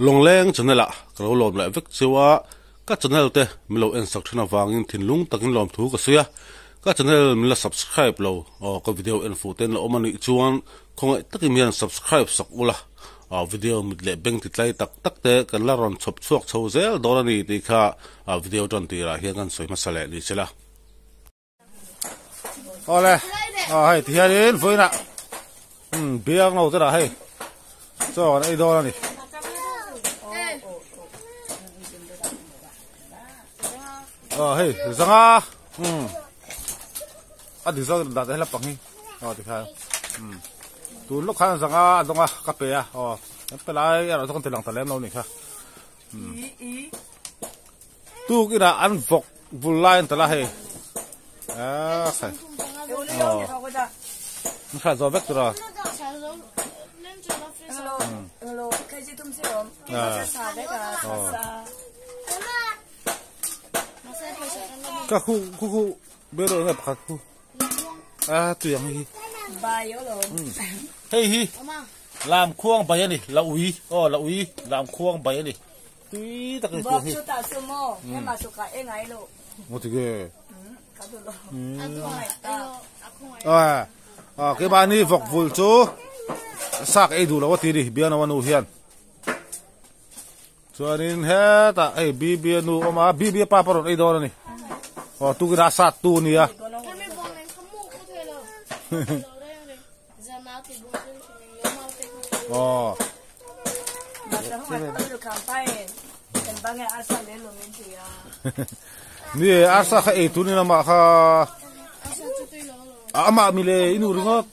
Lawngleng channel ah ka lo lawm leh vek cheu a, ka channel te min lo en sak thin avangin thinlung takin lawmthu ka sawi a, ka channel min la subscribe lo aw ka video en fuh ten la awm a nih chuan khawngaih takin hian subscribe sak ula aw video mit leh beng ti tlai tak tak te kan la rawn chhawp chhuak chho zel dawn a ni tih kha video tan tirah hian kan sawi hmasa leh ni sela. Awle aw hei ti hianin vawiinah umm biang lo te lah hei chaw kan ei dawn a ni. Aw hei zanga umm a dik zawk dah te hela pang hi aw tikhan umm tun lawk khan zanga a dawng a ka pe a aw kan pe lai erawh chu kan ti lang ta lem lo a nih kha umm. Tuk inah an vawk vul lai an tal a hei ah khai aw an hrat zo vek tur a ka khu khu khu bia lo nge pakhat khu a tui ang hi hei hi lam khuang bai ani la ui aw la ui lam khuang bai ani Tui tak ni hi. Ngo ti ge. À, à cái bà ni vọc vul chu sak ei duh lo a ti ni bian a nu hian. Chuanin hetah hei BB a nu awm a BB a pa pawh rawn ei dawn a ni. Aw tukin a sat tu a nia. Aw. Ni e arsa kha ei tur ni lamah kha amah mi le inu ringawt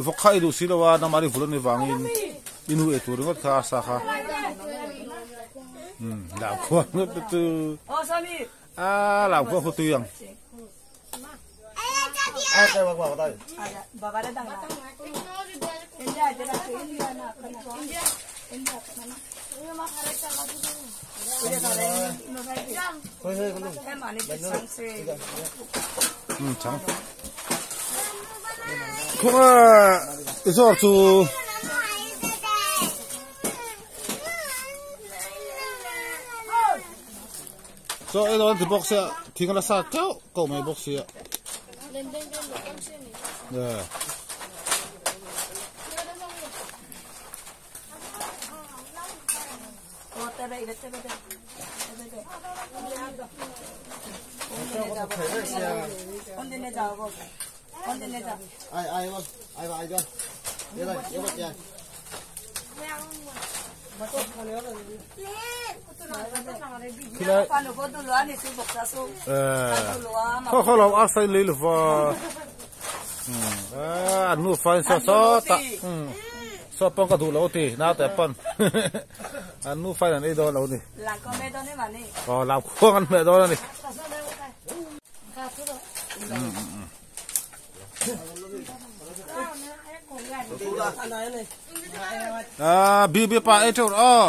vawk kha ei duh si lo a nangmah ri vul a ni vangin inu ei tur ringawt kha arsa kha lam khuang ngawt te chu a lam khuang khu tui ang. Khawnga i zawr chu Chaw ei dawn ti bawk sia thing a la sat teuh koh mai bawk sia. Khaw khaw lo a sai lei lova an nu fa in saw saw ta saw pawh ka duh lo ti nau te pawn an nu fa in an ei dawn lo ni aw lam khuang an hmeh dawn a ni. À, bi bi pa ei theuh aw.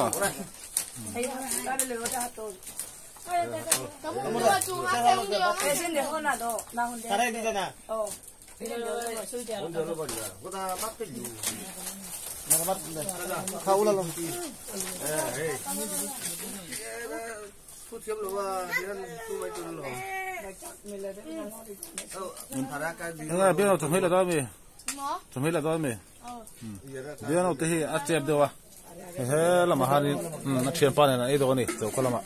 Nga bian lo chawhmeh la dawn mi chawhmeh la dawn mi bian lo te hi a chep deuh a he lamah hianin a thianpa nen an ei dawn a ni choka lamah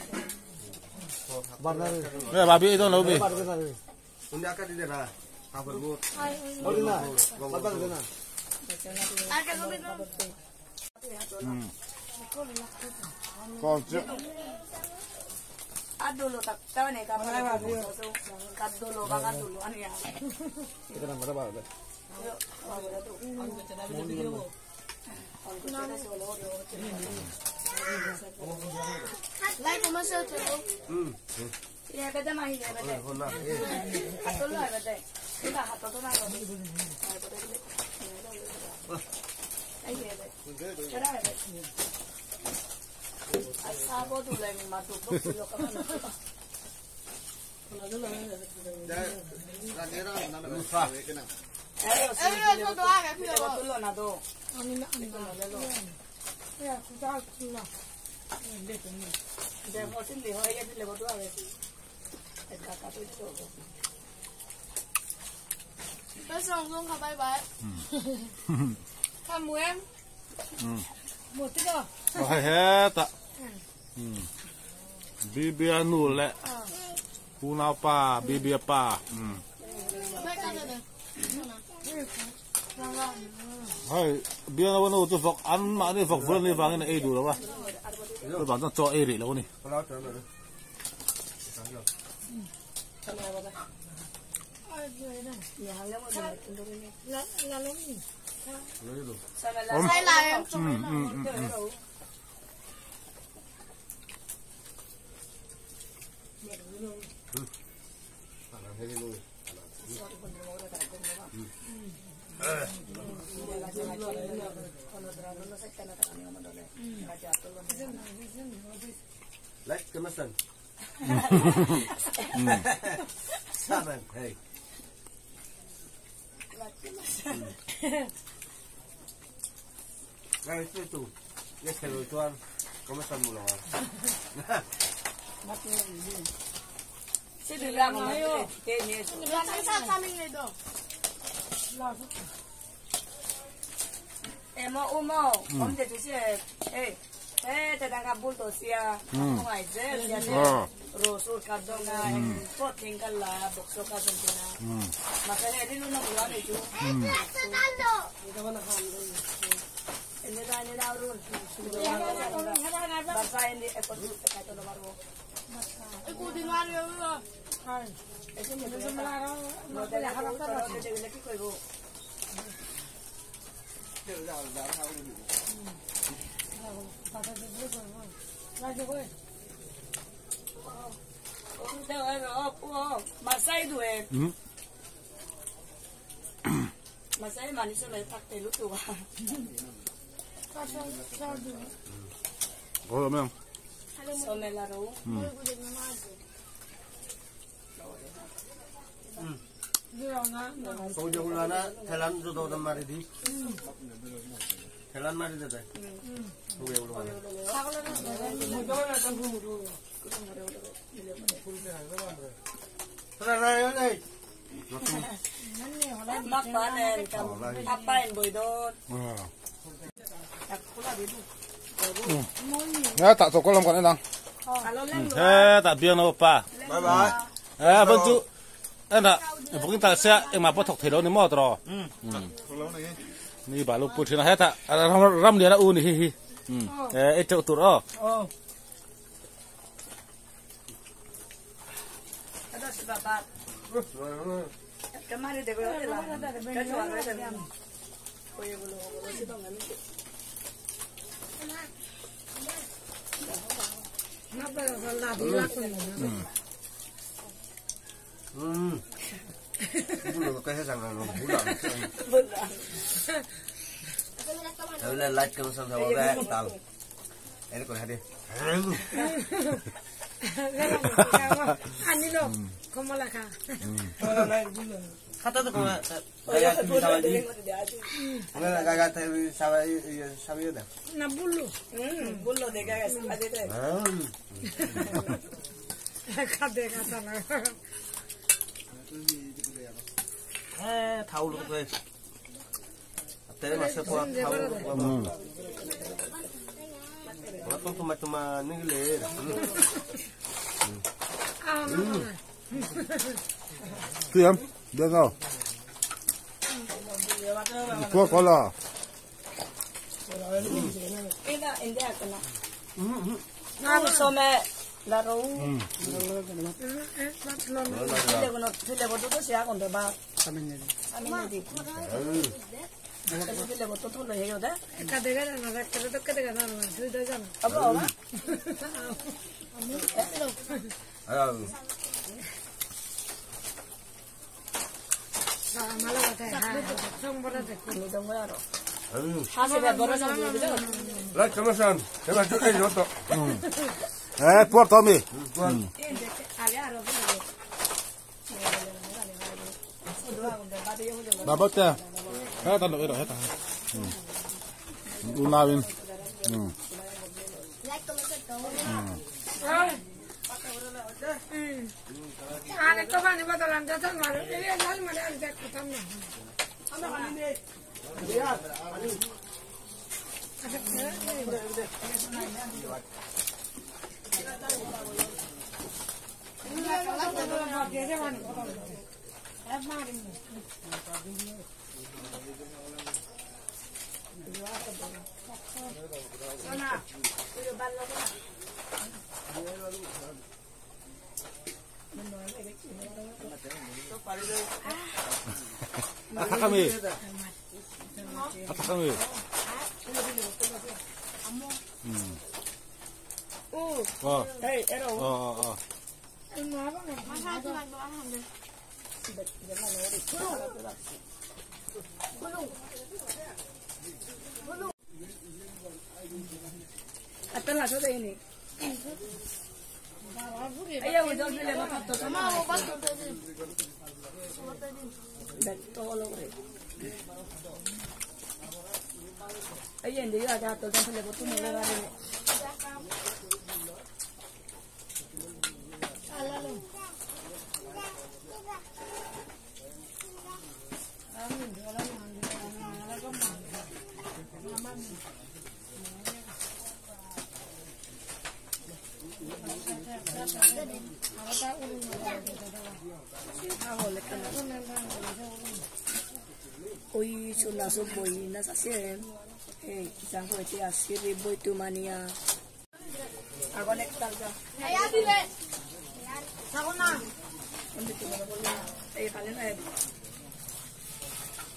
nge babi ei dawn lo mi. Hei hetah Bibia nu leh unau pa Bibia pa hei Bianga nu chu vawk an mahni vawk vul anih vangin a ei duh lo a chuvang chuan chaw a ei rih lo a ni. He tah biang na pa. Bye bye. Eh vân chu en ah vawkin tal sia engmah pawh thawk thei lo ni maw tawh. Ni ba lu pu thin a hetah ram lian a u ni hi hi. Eh ei teuh tur aw. Tui em? Được không? Có có là. Eh, porta mi. Bà bắt cha. Hết ta đợi rồi hết ta. U nào in. A thak ami? A thak ami? Ờ. Ờ ờ.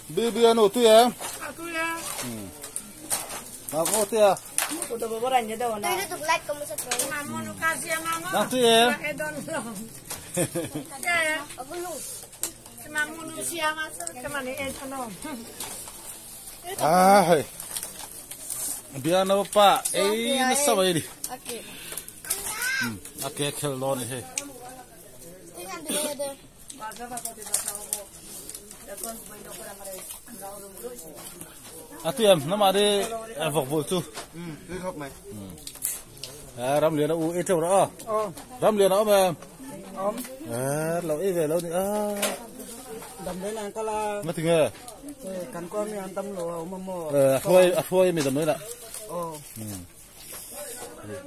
Bi ano tu ya? Aku tu ya. Tu ya. Ah, biar na pa, eh, na sama ini. Oke, khel ni he. À tu em, nó mà đi vọc vội chú. À, ram liền nó u ít đâu đó. Ram liền nó mà. À, lâu ít về lâu thì à. Nó thì nghe. Ờ, thôi mình tầm đấy ạ.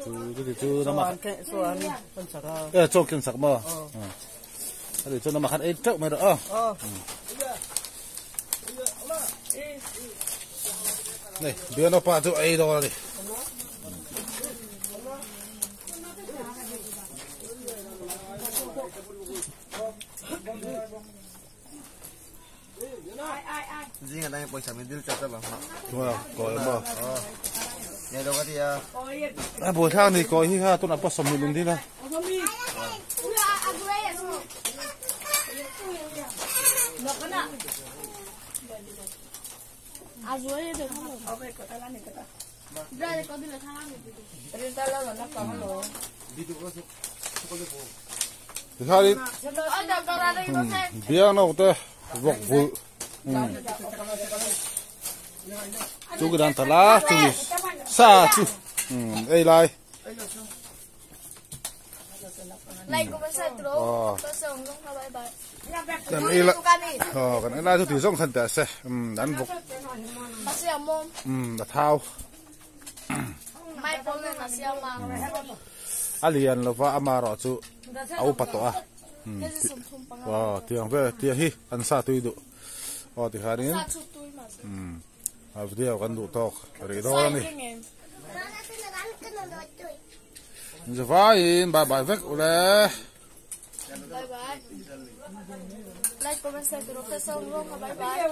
Chú chú nó mà. Ờ, cho kiến sạc mà. Để cho nó mà khát ít trước mày đó. Này, đưa nó pa chỗ ấy đó đi. Riêng ở đây bồi mình đưa chặt ra bằng. Đúng rồi, coi mà. Này đâu có thì à buổi sáng thì coi hi ha, tôi đã bắt sống mình đi ra. Thì bia nó cũng vọc vụ. Chú cái đàn thả lá, chú xa chú, đây lại. Cái này là, cái này là chú thủy dòng thần tệ xe, đàn vọc, đã thao. Alien là vợ ama rồi chú, áo bắt to à, tiền về tiền hi, ăn sa tùy độ. Thì hai đến, video kan đủ to, rồi đó này. Giờ phải bye bye vek ule. Bye bye. Like, comment, subscribe, bye bye.